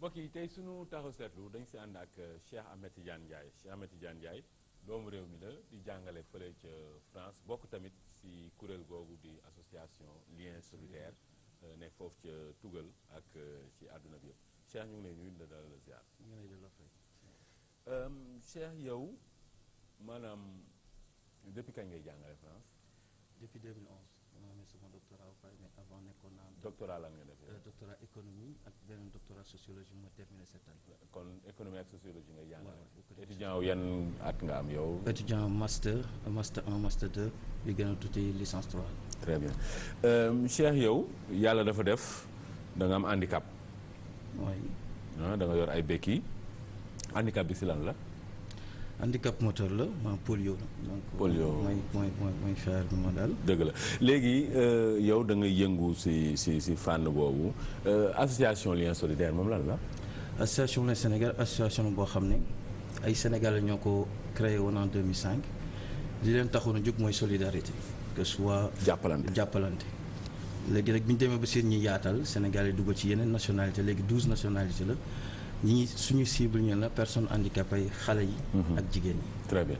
mbokk yi tey sunu taxaw seetlu dañ si ànd ak Cheikh Ahmed Tidiane Ndiaye Cheikh Ahmed Tidiane Ndiaye doomu réew mi la di jàngale fële ca France bokk tamit si kuréel googu di association Lien Solidaire nekk foofu ca Tugal ak ci àdduna bi yëpp Cheikh ñu ngi lay nuyu la dalal la ziar. ñu ngi lay fay. Cheikh yow maanaam depuis kañ ngay jàngale France. depuis 2011 dama amee sama doctorat ba pare mais avant nekkoon naa. doctorat lan nga def. doctorat économie ak beneen doctorat sociologie ma terminé cette année. kon économie ak sociologie ngay jàngale. waaw étudiant wu yan at nga am yow. étudiant master 1 master 2 bi gën a tuuti licence 3. très bien Cheikh yow yàlla dafa def da nga am handicap. oui. da nga yor ay béquilles handicap bi si lan la. handicap moteur la ma polio la. donc polio mooy feebar bi ma daal. dëgg la léegi yow da ngay yëngu si fànn boobu association Lien Solidaire moom lan la. association Lien Sénégal association boo xam ne ay Sénégalais ñoo ko créé woon en 2005 li leen taxoon a jóg mooy solidarité que soit. jàppalante. léegi rek bi ñu demee ba seen ñi yaatal Sénégalais dugg ci yeneen nationalité léegi 12 nationalités la. ñi suñu cible ñu la personne handicapée yi xale yi. ak jigéen ñi. très bien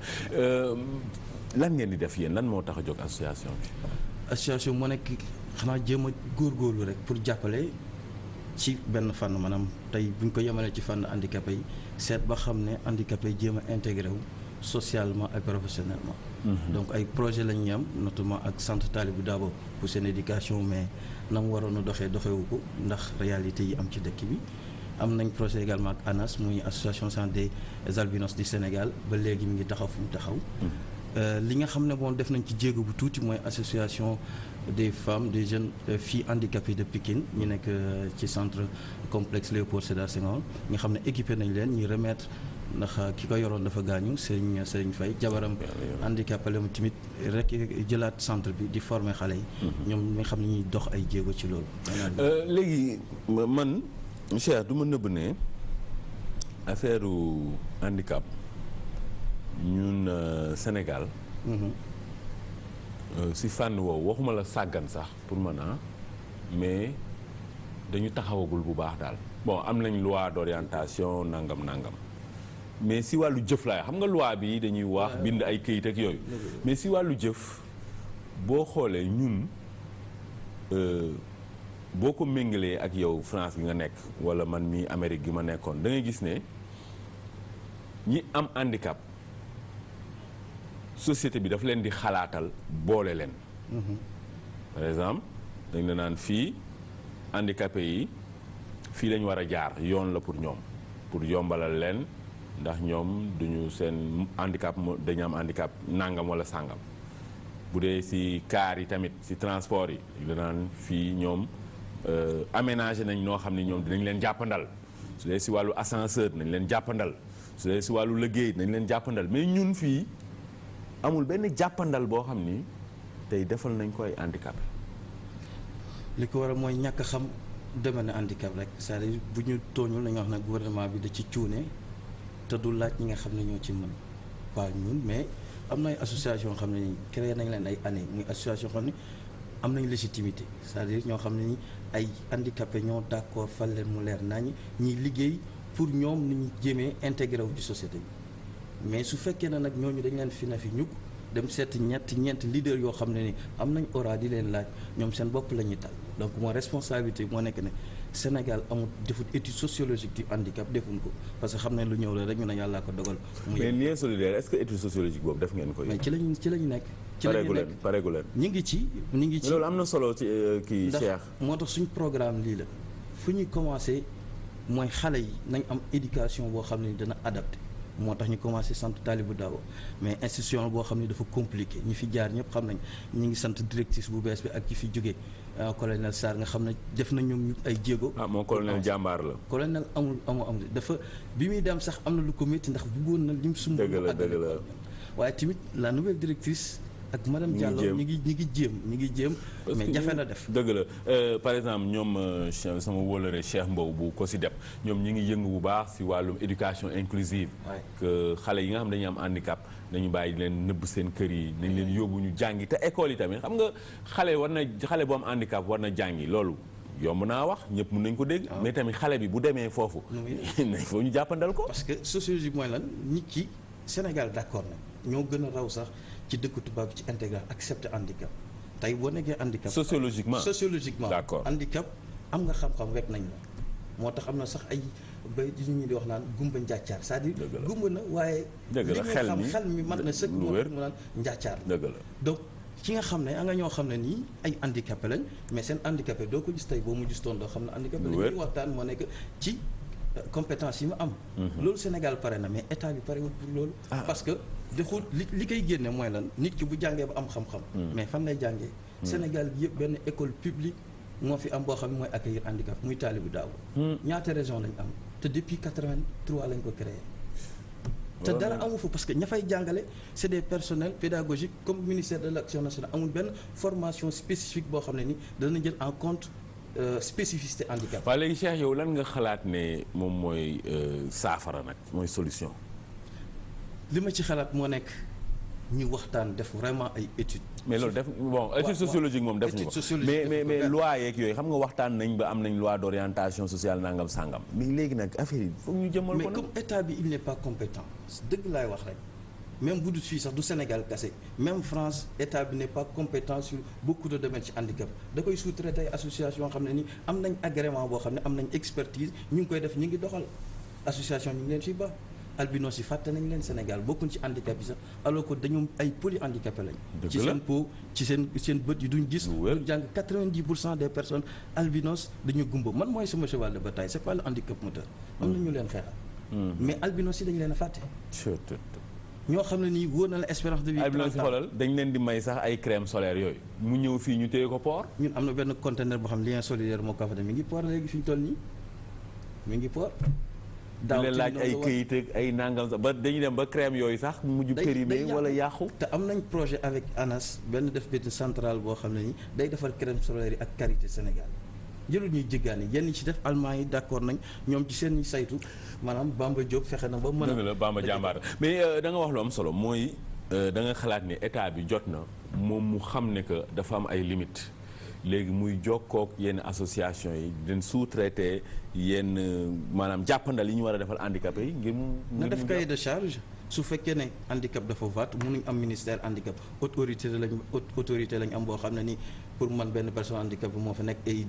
lan ngeen di def yéen lan moo tax a jóg association bi. association moo nekk xanaa jéem a góorgóorlu rek pour jàppale ci benn fànn maanaam tey bu ñu ko yemalee ci fànn handicapé yi seet ba xam ne handicapé yi jéem a intégré wu socialement et professionnellement. donc ay projet la ñuy am notamment ak centre Talibou Dabo pour seen éducation mais na mu waroon a doxewu ko ndax réalité yi am ci dëkk bi. am nañ projet également ak ANAS muy association sans des albinos du Sénégal ba léegi mi ngi taxaw fu mu taxaw. li nga xam ne bon def nañ ci jéego bu tuuti mooy association des femmes des jeunes filles handicapées de Pikine ñu nekk ci centre complexe Léopold Sédar Senghor nga xam ne équipé nañ leen ñu remettre ndax ki ko yoroon dafa gaañu Serigne Faye jabaram handicapé la mu tamit rek jëlaat centre bi di former xale yi. ñoom ñi nga xam ne ñuy dox ay jéego ci loolu. léegi man. Cheikh du ma nëbb ne affaire handicap ñun Sénégal. si fànn woowu waxuma la sàggan sax pour mën a mais dañu taxawagul bu baax daal. bon am nañ loi d'orientation nangam mais si wàllu jëf laay xam nga loi bi dañuy wax bind ay këyit ak yooyu. mais si wàllu jëf boo xoolee ñun. boo ko méngalee ak yow France gi nga nekk wala man mii Amérique gi ma nekkoon da ngay gis ne ñi am handicap société bi daf leen di xalaatal boole leen. par exemple dañ la naan fii handicapé yi fii lañ war a jaar yoon la pour ñoom pour yombalal leen ndax ñoom duñu seen handicap dañu am handicap nangam wala sàngam bu dee ci car yi tamit ci transport yi dañ la naan fii ñoom. aménagé nañ noo xam ne ñoom dinañ leen jàppandal su dee si wàllu ascenseur nañ leen jàppandal su dee si wàllu liggéey nañ leen jàppandal mais ñun fii amul benn jàppandal boo xam ni tey defal nañ ko ay handicapé. li ko war a mooy ñàkk xam domaine handicap rek c'est-à-dire bu ñu tooñul la ñu wax nag gouvernement bi da ci cuune te du laaj ñi nga xam ne ñoo ci mën pas ñun mais am na ay association xam ne créé nañ leen ay années muy association xam ne am nañ légitimité c'est-à-dire ñoo xam ne ni ay handicapé ñoo d'accord fal leen mu leer nañ ñiy liggéey pour ñoom ni ñu jéemee intégré wu ci société bi mais su fekkee ne nag ñooñu dañ leen fi na fi ñukk dem seet ñeent leader yoo xam ne ni am nañ aura di leen laaj ñoom seen bopp la ñuy tal donc moo responsabilité moo nekk ne Sénégal amul defut étude sociologique du handicap defuñ ko parce que xam ne lu ñëw la rek ñu ne yàllaa ko dogal. mais Lien Solidaire est-ce que étude sociologique boobu def ngeen ko. mais ci lañu nekk. pareegu leen ñu ngi ci. loolu am na solo ci kii Cheikh. moo tax suñ programme lii la fu ñuy commencé mooy xale yi nañ am éducation boo xam ne dana adapté moo tax ñu commencé sant Talibou Dabo mais institution boo xam ne dafa compliqué ñi fi jaar ñëpp xam nañ ñi ngi sant directrice bu bees bi ak ñi fi jógee colonel Sarr nga xam ne def na ñoom ñu ay jéego. moom colonel jàmbaar la. colonel amul dafa bi muy dem sax am na lu ko métti ndax bëggoon na lim sumb. dëgg la waaye tamit la nouvelle directrice. ak madame Diallo ñi ngi jéem mais jafe na def. dëgg la par exemple ñoom sama wóolare Cheikh Mbow bu ko si def ñoom ñi ngi yëngu bu baax si wàllum éducation inclusive que xale yi nga xam dañuy am handicap nañu bàyyi leen nëbb seen kër yi nañ leen yóbbu ñu jàngi te école yi tamit xam nga xale bu am handicap war na jàngi loolu yomb naa wax ñëpp mën nañ ko dégg. mais tamit xale bi bu demee foofu. il faut ñu jàppandal ko. parce que sociologie mooy lan nit ki Sénégal d'accord nañ ñoo gën a raw sax ci dëkk tubaab ci intégral accepter handicap tey boo nekkee handicap. sociologiquement d'accord handicap am nga xam-xam rek nañ la moo tax am na sax ay bay di ñu di wax naan gumba njàccaar c'est-à-dire gumba na waaye. dëgg la xel mi mat na sëkk mu naan njàccaar dëgg la donc ci nga xam ne nga ñoo xam ne nii ay handicapé lañ mais seen handicapé doo ko gis tey boo mu gis toon doo xam ne handicapé lañ ñuy waxtaan moo nekk ci compétence yi mu am loolu Sénégal pare na mais état bi parewul pour loolu parce que dexul li koy génne mooy lan nit ki bu jàngee ba am xam-xam mais fan lay jàngee Sénégal bi yëpp benn école publique moo fi am boo xam ne mooy accueillir handicap muy Talibou Dabo ñaata région lañ am te depuis 83 lañ ko créé te dara amu fa parce que ña fay jàngale c'est des personnels pédagogiques comme ministère de l'action nationale amul benn formation spécifique boo xam ne ni dana jël en compte spécificité handicap. waaw léegi Cheikh yow lan nga xalaat ne moom mooy saafara nag mooy solution. li ma ci xalaat moo nekk ñu waxtaan def vraiment ay études. mais loolu def bon étude sociologique moom def ñu ko mais loi yeeg yooyu xam nga waxtaan nañ ba am nañ loi d'orientation sociale nangam sangam mais léegi nag affaire yi foog ñu jëmmal ko mais comme état bi il n'est pas compétent dëgg laay wax rek même bu dul fii sax du Sénégal kese même France état bi n'est pas compétent sur beaucoup de domaines ci handicap da koy sous-traiter ay association yoo xam ne ni am nañ agrément boo xam ne am nañ expertise ñu ngi koy def ñu ngi doxal association ñu ngi leen fii ba albinos yi fàtte nañ leen Sénégal bokkuñ ci handicap yi sax alors que dañu ay polyhandicapés lañ ci seen peau ci seen bët yi duñ gis ñu jàng 90% des personnes albinos dañu gumba man mooy sama cheval de bataille c'est pas le handicap moteur am na ñu leen xeexal mais albinos yi dañu leen a fàtte ñoo xam ne nii wóor na la espérance de vie albinos yi xoolal dañ leen di may sax ay crème solaire yooyu mu ñëw fii ñu téye ko port ñun am na benn conteneur boo xam lien solidaire moo ko fa dem mi ngi port léegi fi ñu toll nii mi ngi port daaw leen laaj ay këyit ak ay nangam sax ba dañuy dem ba crème yooyu sax mujj périmé wala yàqu te am nañ projet avec ANAS benn def benn centrale boo xam ne ni day defar crème solaire yi ak Carité Sénégal jëlul ñuy jéggaani yenn ci def allemand yi d'accord nañ ñoom ci seen saytu maanaam Bamba Diop fexe na ba mën a dëgg la Bamba jàmbaar mais da nga wax lu am solo mooy da nga xalaat ni état bi jot na moom mu xam ne que dafa am ay limites léegi muy jokkook yenn association yi den sous-traité yenn maanaam jàppandal yi ñu war a defal handicapé yi ngir mu na def cahier de charge su fekkee ne handicap dafa vaat mënuñ am ministère handicap autorité lañ am boo xam ne ni pour man benn personne handicap bi moo fa nekk ay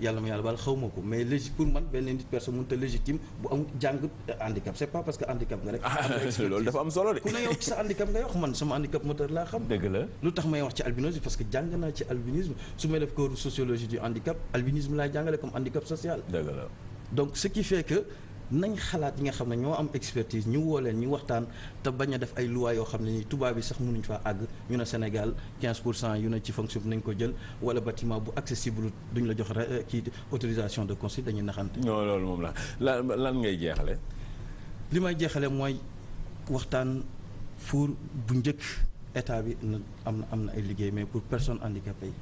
yàlla ma yàlla baal xaw ma ko mais pour man benn nit personne mënut a légitime bu amul jàng handicap c'est pas parce que handicap nga rek loolu dafa am solo de ku ne yow ci sa handicap ngay wax man sama handicap moteur laa xam dëgg la lu tax may wax ci albinisme parce que jàng naa ci albinisme su may def cours sociologie du handicap albinisme laay jàngale comme handicap social dëgg la donc ce qui fait que nañ xalaat yi nga xam ne ñoo am expertise ñu woo leen ñu waxtaan te bañ a def ay loi yoo xam ne ni tubaab yi sax mënuñ faa àgg ñu ne Sénégal 15% yu ne ci fonction nañ ko jël wala bâtiment bu accessible duñ la jox kii autorisation de construire dañuy naxante. non loolu moom la lan ngay jeexale li may jeexale mooy waxtaan pour bu njëkk état bi am na ay liggéey mais pour personnes handicapées yi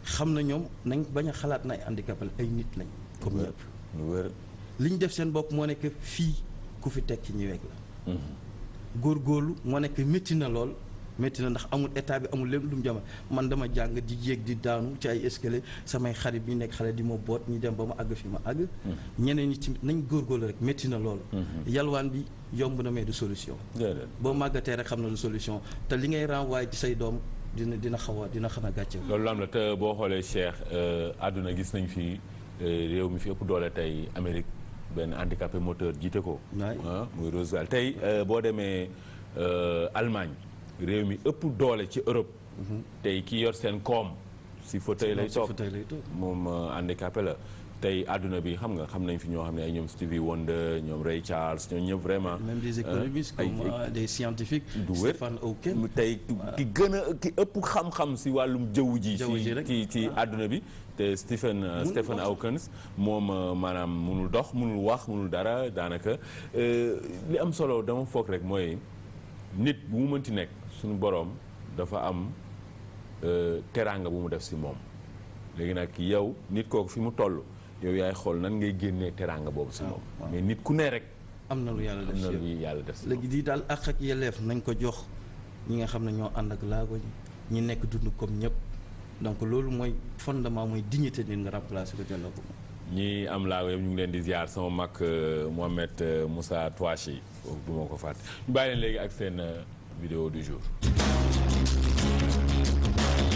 xam na ñoom nañ bañ a xalaat na ay handicapés ay nit lañ. comme ñëpp lu wér. li ñu def seen bopp moo nekk fii ku fi tekki ñu weg la góorgóorlu moo nekk métti na lool métti na ndax amul état bi amul lépp lu mu jama man dama jàng di yéeg di daanu ci ay escalier samay xarit bi nekk xale di ma boot ñu dem ba ma àgg fi ma àgg ñeneen ñi ci nañ góorgóorlu rek métti na lool yalwaan bi yomb na mais du solution boo màggatee rek xam na du solution te li ngay renvoyer ci say doom dina xaw a gàcce loolu am la te boo xoolee Cheikh àdduna gis nañ fi réew mi fi ëpp doole tey Amérique benn handicapé moteur jiite ko muy Roosevelt tey boo demee Allemagne réew mi ëpp doole ci Europe tey ki yor seen koom si fauteuil lay toog moom handicapé la tey àdduna bi xam nañ fi ñoo xam ne ay ñoom Stevie Wonder ñoom Ray Charles ñoom ñëpp vraiment même des économistes comme des scientifiques du wér Stephen Hawking tey ki ëpp xam-xam si wàllum jaww ji ci àdduna bi te Stephen Hawking moom maanaam mënul dox mënul wax mënul dara daanaka li am solo dama foog rek mooy nit bu mu mënti nekk suñu boroom dafa am teraanga bu mu def si moom léegi nag yow nit kooku fi mu toll yow yaay xool nan ngay génnee teraanga boobu si moom mais nit ku ne rek am na lu yàlla def si léegi di daal àq ak yelleef nañ ko jox ñi nga xam ne ñoo ànd ak laago ñi nekk dund comme ñëpp donc loolu mooy fondement mooy dignité nit nga remplacer ko delloo ko ñi am laago yëpp ñu ngi leen di ziar sama mag Mohamed Moussa Touachi du ma ko fàtte ñu bàyyi leen léegi ak seen vidéo du jour.